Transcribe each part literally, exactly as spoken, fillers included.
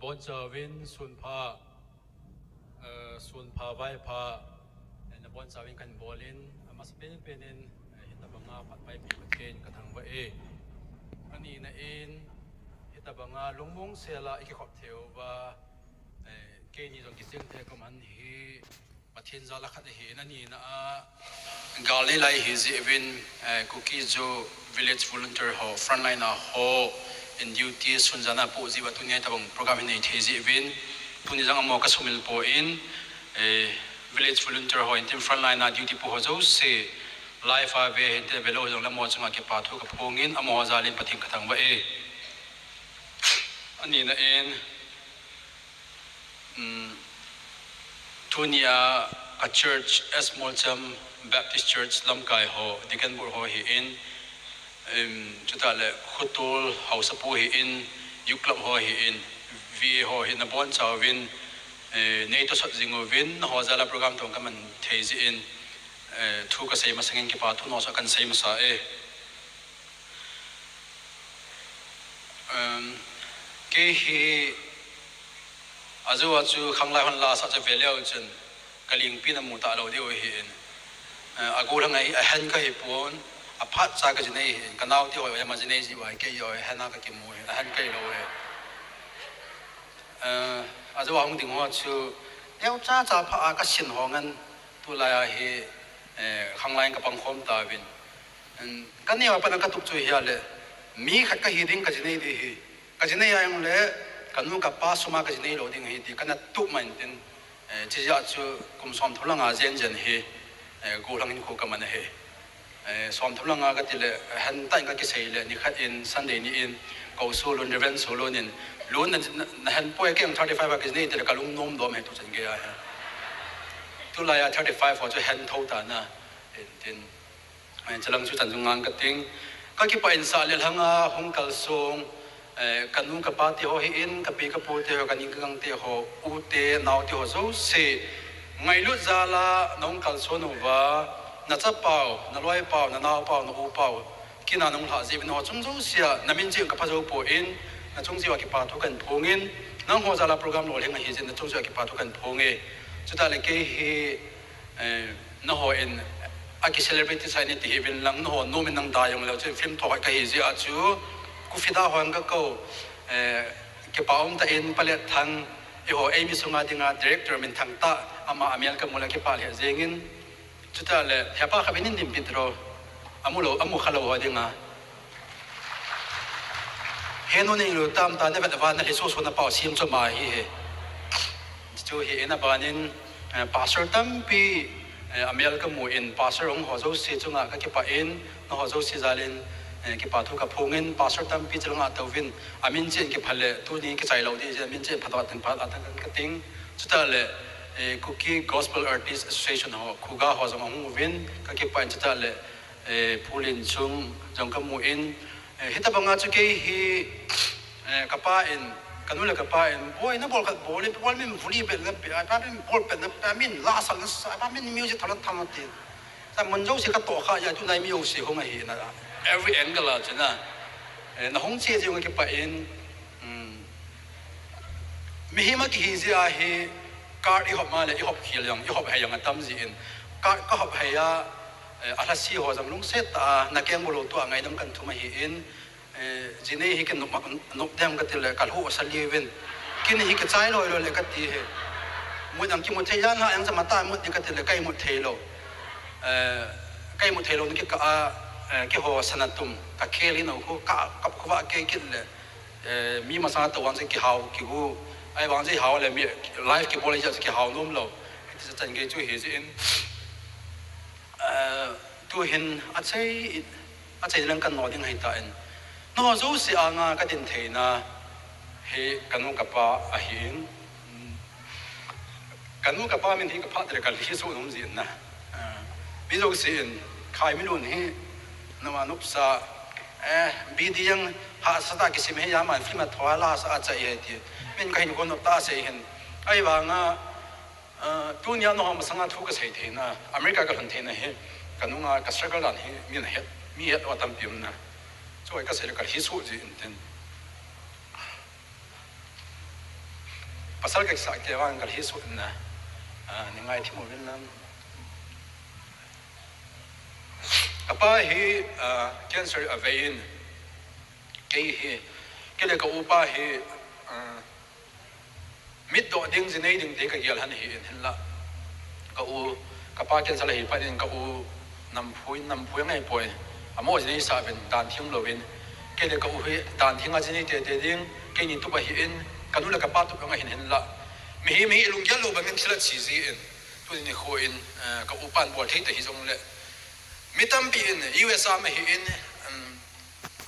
Bonchauvin sunpha, eh, sunpha vaipha, eh, nabonchauvin kahin bolin, amasa penpen in, eh, hitabanga phatpaipi Pathen kathangvah e. Anina in, hitabanga lungmong sela ikikhop theiuva, eh, keini jong kiching thei kaman hi, Pathen jal a khat ahi, anina a, gal nei lai hi jeh uvin, eh, Kuki-Zo Village Volunteer ho, frontline a ho, in duty sun jan a po jeh uva tunia hitabang program hi nei thei jeh uvin, tuni jong amaho kasumil poi, eh, Village Volunteer ho, in tin frontline a duty po ho jouse, live a ve, hinte velou jongle amaho chunga kipa thu kaphongin, amaho jal in Pathen kathangvah e. Anina in, Um, tunia ka church, S. Molcham Baptist Church lamkai ho, Deacon Board ho hi in, um, chutah le Khutol Haosapu hi in, Youth Club ho hi in, V A ho hi nabonchauvin, eh, nei tosot jing uvin, naho jal a program tong kaman thei jeh in, eh, thu kasei masangin kipa thu naho jouse kahin sei masa e. Um, kei hi ajou a chu khanglai hon la sa chu veleu chun kalingpi namu talou diu ahi in. Uh, agollhang a hi, ahen kahi pon, aphat cha kaji nei ahi in, kanaote ho hi ama ji nei ji uva, kei ho hi ahen a kakimu ahi, ahen kahi lou ahi. Uh, ajou a hung ding ho chu, neocha cha pha a kasin ho ngan, tulai a hi, eh, khanglai in kapang khom tauvin. Um, kaneo a pat a katup chu hia le, mi khat kahi ding kaji nei di hi. Kaji nei a jongle, kanu kapa sum a kaji nei lou ding ahi ti, kana tup man tin. Eh, chujeh a chu kum somthum lang a jen jen hi, eh, gollhang hinkho kaman ahi. Eh, somthum lang a kati le, hentah in kakisei le, nikhat in, Sunday ni in, kou Solun, Reverend Solun in, Lun na, na, nahen poi, kei jong thirty-five a kaji nei ti le, kalung nom dom ahi tuchan gei a hi. Tulai a thirty-five ho chu hen thou tan a, in tin. Eh, chulang chu chan chu ngang kating. Kakipah in sah le lhang a hung kalsong, eh, kanu kapa te ho hi in, kapi kapu te ho, kaning kagang te ho, u te, nao te ho jouse. Ngailut jal a nahung kalson uva, nachapau, naloipau, nanaopau, na-upau, kin a nahung lhah jeh uvin ho chung jouse a, namin cheh kapha jou poi, nachung cheh uva kipa thu kahin phongin, nangho jal a program lolhing ahi jeh in, nachung cheh uva kipa thu kahin phonge. Chutah le kei hi, Eh, nangho in aki celebrate sah in ti hi uvin lang, nangho nom in nang da jong leu chun film tho kahi jeh a chu, Kufida ho jong kakou, eh, kipa um tah in Paletthang, eiho eimi sunga dinga director minthang tah, ama amel kamu le kipah lheh jengin, chutah le hepa khat vin in dim pi tiro, amu lou, amu kha lou ho dinga. Henu nei lou tam ta, na vet uva, na lhi soso na pau sim chu ama hi he. Chu hi in aban in, eh, pastor tampi, eh, amel kamu in, pastor hung ho jouse chunga kakipah in, nangho jouse jal in, eh, kipa thu kaphongin, pastor tampi chulanga touvin, amin cheh in kipha le, tuni kichai lou di, amin cheh in phatah a tin phat a tin kating. Chutah le, eh, Kuki Gospel Artist Association ho, KHUGA ho jong ahung uvin, kakipah in chutah le, eh, Pu Linchung jong kamu in, eh, hitabanga chu kei hi, eh, kapa in, kanu le kapa in, boi, nabol khat bol in, bol min vuli bet na pe, apa min bol bet na pe, min la sal na sa, apa min music thalan tham na tin. Sa mun jouse katoh kha jeh a, tunai mi jouse hung ahi na, every angle a chu na. Eh, nahung cheh jeh u kipah in, um, mihem a kihi jeh a hi, card ihop ma le, ihop khel jong, ihop hei jong atam jeh in. Card kahop hei a, eh, alhasi ho jong lungset tah a, nakeng bol lou tua ngaidam kahin thum ahi in, eh, jinei hi kin nop, nop dem kati le, kalhu sa liu vin. Kin hi kichai loi loi le kati hi. Mut jong kimu thei jan ha jong cha mata mut di kati le, kaimut thei lou. Eh, kaimut thei lou ni kikah a, eh, keiho sana tum, kakhel in ahu, ka, kap khuva kei kit le. Eh, mi masang a tou vang chu kihao, kigu. Ahivang chu ihao le mi live kibol le chu kihao nom lou. Hiti chu chan gei chu hi jeh in. Eh, tuhin achei, achei lang kan no ding ahi tan. Nangho jouse anga kadin theina hi kanu kapa ahin. Kanu kapa min hi kaphat le kalhi soh nom jin na. Ah, mi jouse in, Khaimilun hi, noma nopsa, eh, B D jong hahsa tah kisim hi, aman film a thoa la sa a chai hi ti. Min kahin kon nop tah sei hin. Ahivanga, ah, tunia nangho masanga thu kasei theina, America kalhun theina hi, kanunga ka struggle dan hi, min het, mi het uva tampi um na. Chu hi kasei le kalhi soh jin tin. Pasal ka kisah kei vang ka hi suh na, ah, ni ngai thim uvin lang. Kapa hi, ah, cancer a vei in, kei hi, kei le ka upa hi, ah, mit doh ding, ji nei ding te ka gel han hi in, hinla. Ka u, kapa cancer a hi phat in ka u namphu in, namphu a ngai poi. Amo ji nei sa vin, dan thing lo vin. Kei le ka u hi, dan thing a ji nei tete ding, kei ni tup a hi in, ka nu le kapa tup a ngai hin hinla. Mi hi, mi hi lunggel lo bangin thil a chi ji in. Tuni nikho in, eh, ka upan bol thei ta hi jong le. Mi tampi in, U S A ma hi in, um,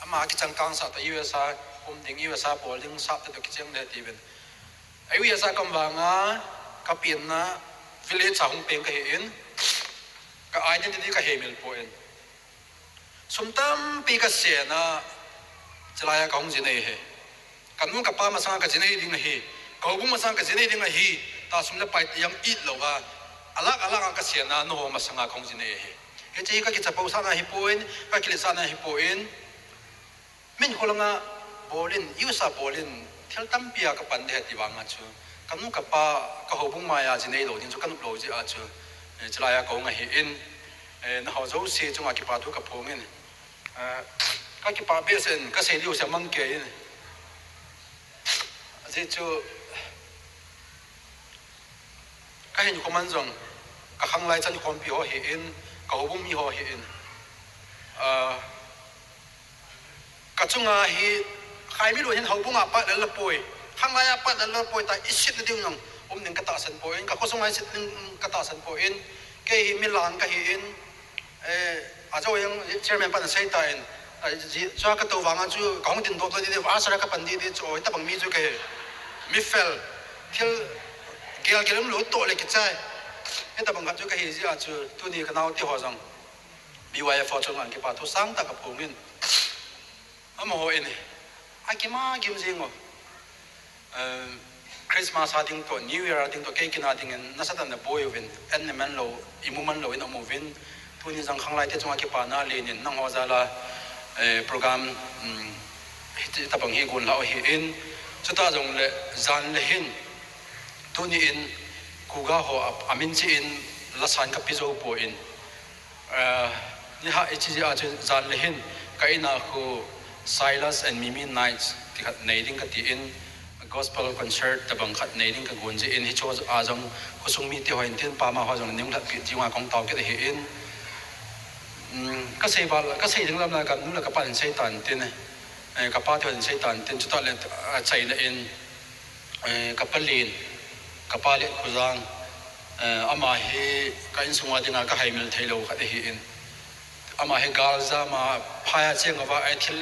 ama kichang kang sa ta U S A, um ding U S A bol ding sa ta kichang le ti vin. U S A kam vanga, ka pianna, village a hung peng ka hi in, ka identity ka he mil po in. Sum tampi ka sena, chilai a ka hung ji nei he. Ka nu ka pa masanga ka ji nei ding ahi. Ka houbung masanga ka ji nei ding ahi. Ta sum le pai yang it lo a. Alak alak a ka sena, no masanga ka hung ji nei ahi. Hiche hi ka kichapo sana hi poi, ka kile sana hi poi. Min kholanga bolin, U S A bolin, thil tampi a ka pan de ti vanga chu. Ka nu ka pa, ka houbung maya ji nei lo ding chu ka nup lo ji a chu. Eh, chilai a ka hung ahi in. Eh, na ho jouse chunga kipa thu ka phong in. Ah, ka kipa behseh in, ka sei diu sa mang kei in. Ajeh chu, ka hinkho man jong, ka khanglai chankhompi ho hi in, ka houbung mi ho hi in. Ah, ka chunga hi, khai mi lo hin houbung a pat lel la poi. Khanglai a pat lel la poi ta, i sit na ding jong um ding ka tahsan poi in, ka khosung a i sit ding ka tahsan poi in, kei hi mi lang ka hi in, Eh, a chu yang chairman pan sei ta in, a, ji, chua ka to vanga chu ka hung tin do to di, a sara ka pan di di chu, oi, tabang mi chu ka he. Mi fel. Thil gel gel um lo to le kichai. Hitabang khat chu ka hi ji a chu, tuni ka nau ti ho jong. B Y F ho chu ngan kipa thu sang ta ka phong in. Amaho in, a kima kim jing o. Eh, Christmas a ding to, New Year a ding to, kei kina ding in, nasatah in na boi uvin, an ne man lo, i mu man lo in, a mu uvin, tuni jong khanglai te chunga kipana len in, nangho jal a, eh, program, um, hiti tabang hi gon lha u hi in, chuta jong le, jan le hin, tuni in, Kuga ho a, a min chi in, la san ka pi jo po in, Ah, ni ha i chi a chu jan le hin, ka in a khu Silas and Mimi Nights ti khat nei ding ka ti in, gospel concert tabang khat nei ding ka gon ji in, hi chu a jong khosung mi te ho in tin pa ma ho jong ning lhat pi ti nga kong tau kit hi in. Mm, ka sei val, ka sei ding lam la ka nu la ka pa in sei tan tin, eh, ka pa te ho in sei tan tin, chuta le, ah, chai na in, Eh, ka pa len, ka pa le khujang, eh, ama hi ka insung a dinga ka haimil thei lo khat ahi in. Ama hi gal jama phai a cheng ava ai thil